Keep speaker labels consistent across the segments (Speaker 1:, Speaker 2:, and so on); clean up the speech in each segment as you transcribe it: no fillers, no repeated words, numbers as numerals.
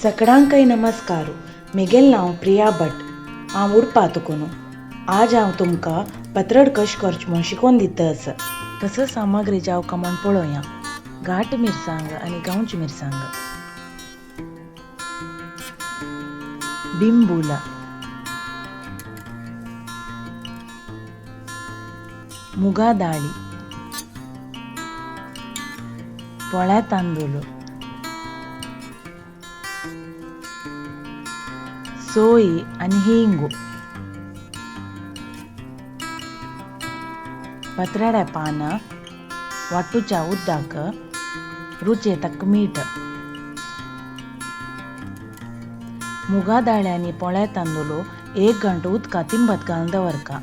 Speaker 1: सकडांकय नमस्कार. मेगेल नांव प्रिया भट. हांव उडपातुकुनू. आज हांव तुमकां पत्रड कश करचें म्हूण शिकोवन दिता आसा. कसो सामग्री जावका म्हूण पळोवया. घाट मिरसांग आनी गांवची मिरसांग, बिंबुला, मुगा दाळी, पोळ्या तांदूळ, सोय आनी हिंगू, पत्राड्या पानां, वाटूच्या उदक, रुचे तक्क मीठ. मुगा दाळी आनी पोळ्या तांदूळ 1 घंटो उदका तिंबत घालून दवरका.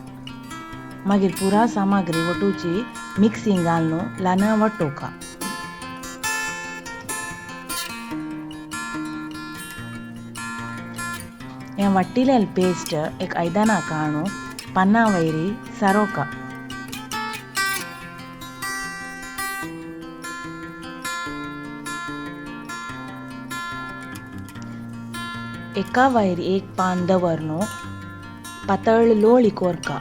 Speaker 1: मागीर पुरा सामग्री वटूची मिक्सिंग घालून ल्हान वाटोवका. हें वाटिल्लें पेस्ट एक आयदनाक काडून पाना वयरी सारोवका. एका वयर एक पान दवरनु पातळ लोळी कोरका.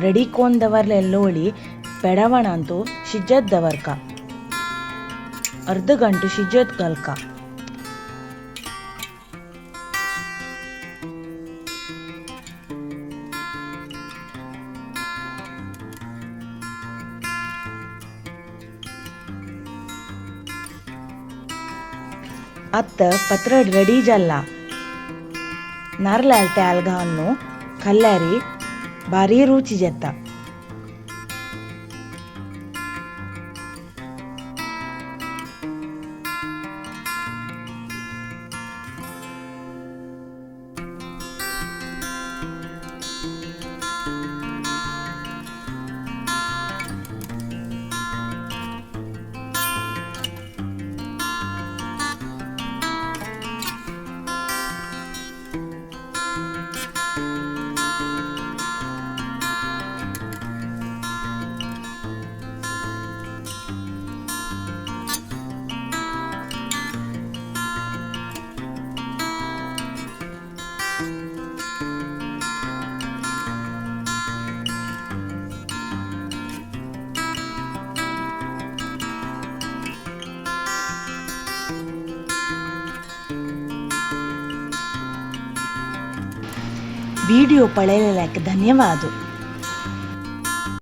Speaker 1: रेडी कोन दवरले लोळी पेडावणांतु शिजत दवरका. अर्द घंटो शिजत घालका. आत्ता पत्रड रेडी जाल्ला. नारलाल तेल घालून खाल्ल्यारी भारी रुची जाता. वीडियो पळयलेल्याक धन्यवाद.